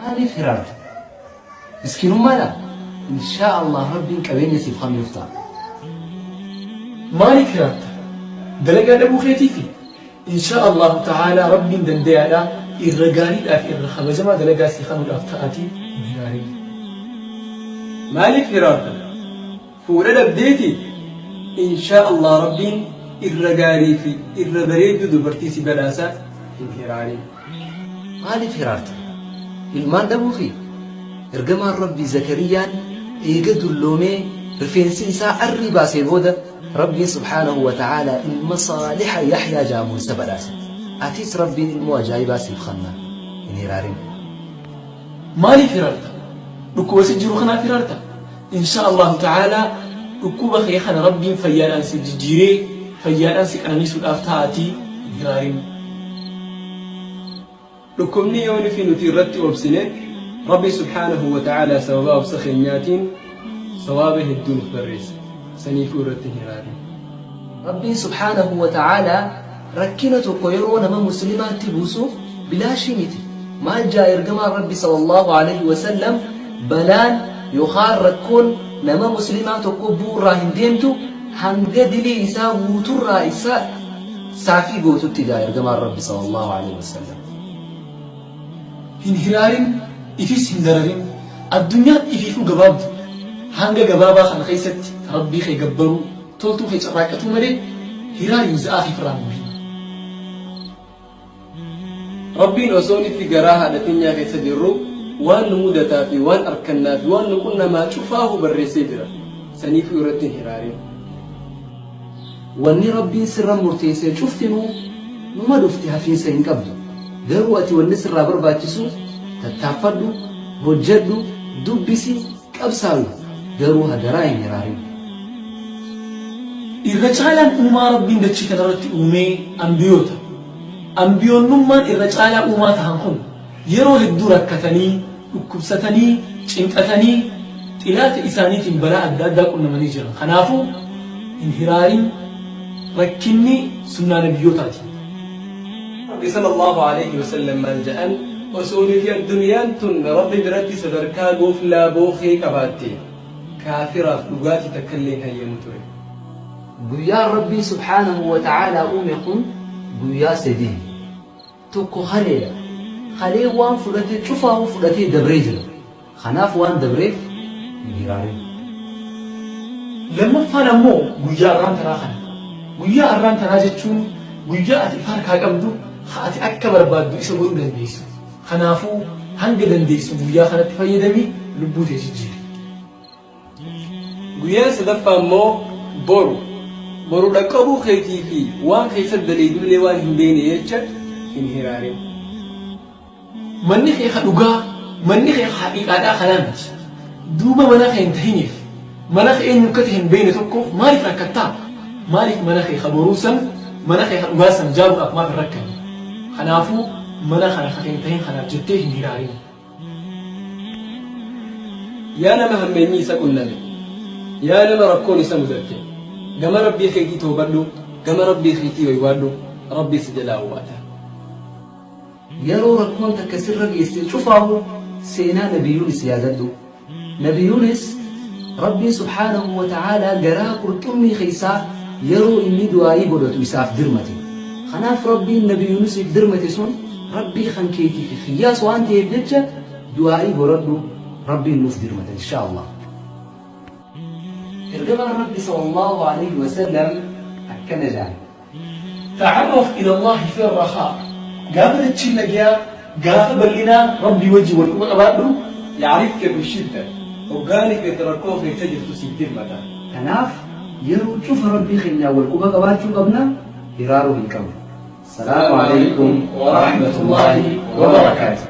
Maaliif hiraarta? Miskiinummaadha? Inshaa Allah Rabbiin qabeenya siif kennuuf ta'a. Maaliif hiraarta? Dalagaa dhabuu keetiifi? Inshaa Allahu ta'aalaa Rabbiin dandayaadha irra gaariidhaa fi irra kabajamaa dalagaa sii kennuudhaaf ta'aatii hin hiraarin. Maaliif hiraarta? Fuudha dhabdeeti? Inshaa Allah Rabbiin irra gaarii fi irra bareedduu dubartii si badhaasa hin hiraarin. Maaliif hiraarta? Ilmaan dhabuufi? Ergamaan Rabbii Zakariyaan eega dulloomee rifeensi isaa arrii baasee booda Rabbiin subhaanahu wa ta'aalaa ilma saaliha Yaxyaa jedhamu isa badhaase. Atis Rabbiin ilmoo ajaa'ibaa siif kenna. Hin hiraarin. Maaliif hiraarta? Dhukkuba si jiru kanaaf hiraarta? Inshaa Allahu ta'aalaa dhukkuba kee kana Rabbiin fayyaadhaan si jijjiiree fayyaadhaan si qananiisuudhaaf ta'aatii hin hiraarin. Dhukkubni yoon fi nuti irratti obsine Rabbi subhaanahu wa ta'aalaa sababa obsa keenyaatiin sawaaba hedduu nuuf barreessa. Saniifuu irratti hin hiraarin. Rabbiin subhaanahu wa ta'aalaa rakkina tokko yeroo nama muslimaatti buusu bilaashii miti. Maal jaa ergamaan Rabbi sallallahu alaihi wasallam, balaan yookaan rakkoon nama muslimaa tokko bu'uurraa hin deemtu hanga dilii isaa guuturraa isa saafii gootutti jaa ergamaan Rabbi sallallahu alaihi wasallam. Hin hiraarin, ifis hin dararin. Addunyaan ifiifuu gabaabdu. Hanga gabaabaa kana keessatti Rabbii kee gabbaruu, toltuu kee carraaqqatuu malee hiraariin za'aa kee firraa guurin. Rabbiin osoo nuti garaa haadha teenyaa keessa jirru waan nu mudataa fi waan arkannaa fi waan nu qunnamaa cufaahu barreessee jira. Saniifuu irratti hin hiraarin. Wanni Rabbiin sirra murteessee cuftinuu numa dhufti, hafiinsa hin qabdu. Garuu ati wanni sirraa barbaachisu tattaaffadhu, hojjedhu, dubbisi, qabsaawi. Garuu hadaraa hin hiraarin. Irra caalaan uumaa Rabbiin dachii kanarratti uumee ambiyoota. Ambiyoonnummaan irra caalaa uumaa tahan kun yeroo hedduu rakkatanii, dhukkubsatanii, cinqatanii, xilaata isaaniitiin balaa adda addaa qunnamanii jiran. Kanaafuu hin hiraarin, rakkinni sunnaa nabiyyootaati. Rabbi sallallahu alayhi wa sallam maal jedhan? Osoo nuti addunyaan tun Rabbi biratti sadarkaa gooflaa bookee qabaatte kaafiraaf dhugaatii takka illee hin hayyamu ture. Guyyaan Rabbiin subhaanahu wa ta'aalaa uume kun guyyaa sadii. Tokko kaleedha. Kalee waan fudhate cufaa'uu fudhatee dabree jira. Kanaaf waan dabreef hin hiraarin. Lammaffaan ammoo guyyaa arraan tanaa kana. Guyyaa arraan tanaa jechuun guyyaa ati ifa harkaa qabdu, haa ati akka barbaaddu isa godhuu dandeessu. Kanaafuu hanga dandeessu guyyaa kanatti fayyadamii lubbuu tee jijjiiri. Guyyaan sadaffaa immoo boru. Boru dhaqqabuu keetii fi waan keessatti daleeydullee waan hin beekne jecha hin hiraarin. Manni kee ka dhugaa, manni kee ka haqiiqaadhaa kanaa miti. Duuba mana kee hin tahiniif, mana kee eenyu akka ta'e hin beekne tokkoof maaliif rakkattaa? Maaliif mana kee ka boruu san, mana kee ka dhugaa san jaaruudhaaf maaf hin rakkanne? Kanaafuu mana kana ka kee hin tahin kanaaf jettee hin hiraarin. Yaa nama hammeenyi isa qunname, yaa nama rakkoon isa mudatte, gama Rabbii keetii toobadhu, gama Rabbii keetii waywaadhu, Rabbii si jalaa awwaata. Yeroo rakkoon takka sirra geesse cufaahu seenaa Nabi Yuunis yaadadhu. Nabi Yuunis Rabbiin subhaanahu wa ta'aalaa garaa qurxummii keessaa yeroo inni du'aayii godhatu isaaf dirmate. Kanaaf Rabbiin Nabi Yuunisiif dirmate sun Rabbii kan keetii fi kiyyaas waan ta'eef jecha du'aayii godhadhu, Rabbiin nuuf dirmata inshaa Allah. Ergamaan Rabbi sallallahu alaihi wasallam akkana jedhan. Ta'arraf ila Allahi fi rakhaa. Gaafa dachiin nagayaa, gaafa bal'inaa Rabbii wajjin wal quba qabaadhu. Ya'rifka fi shidda. Hoggaani feete rakkoo keessa jirtu siif dirmata. Kanaaf yeroo cufa Rabbii keenyaan wal quba qabaachuu qabna, hiraaruu hin qabnu. Salaamu alaikum wa rahmatullahi wa barakaatuh.